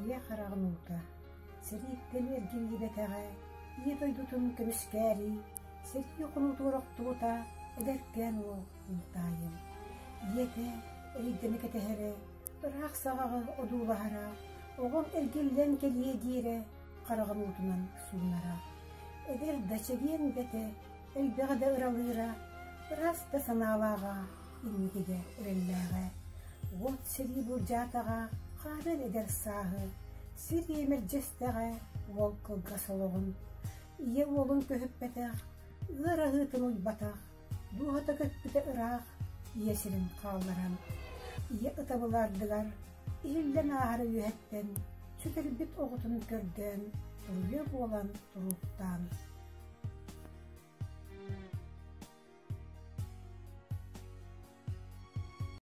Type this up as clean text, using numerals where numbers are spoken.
Ийэ хараҕын уута сэрииттэн эргиллибэтэҕэ, ийэ дойдутун көмүскээри сэрии хонуутугар охтубута эдэркээн уол Мынтаайым. Ийэтэ эрэйдэнэ кэтэһэрэ, ыраах саҕаҕы одуулаһара, оҕом эргиллэн кэлиэ диирэ хараҕын уутунан суунара. Эдэр да чэгиэн да этэ, элбэҕи да ыралыыра, ыраас да санаалааҕа, инникигэ эрэллээҕэ. Уот сэрии былдьаатаҕа, хаарыан эдэр сааһы, сир иэмэрдьэстэҕэ уол кылгас олоҕун. Ийэ уолун көһүппэтэх, ыар аһыытын уйбатах, дууһата көппүтэ ыраах, ийэ сирин хаалларан. Ийэ ытабыла ардыгар, иһиллэн ааһара үөһэттэн, сүтэрбит оҕотун көрдөөн, туруйа буолан турууктаан.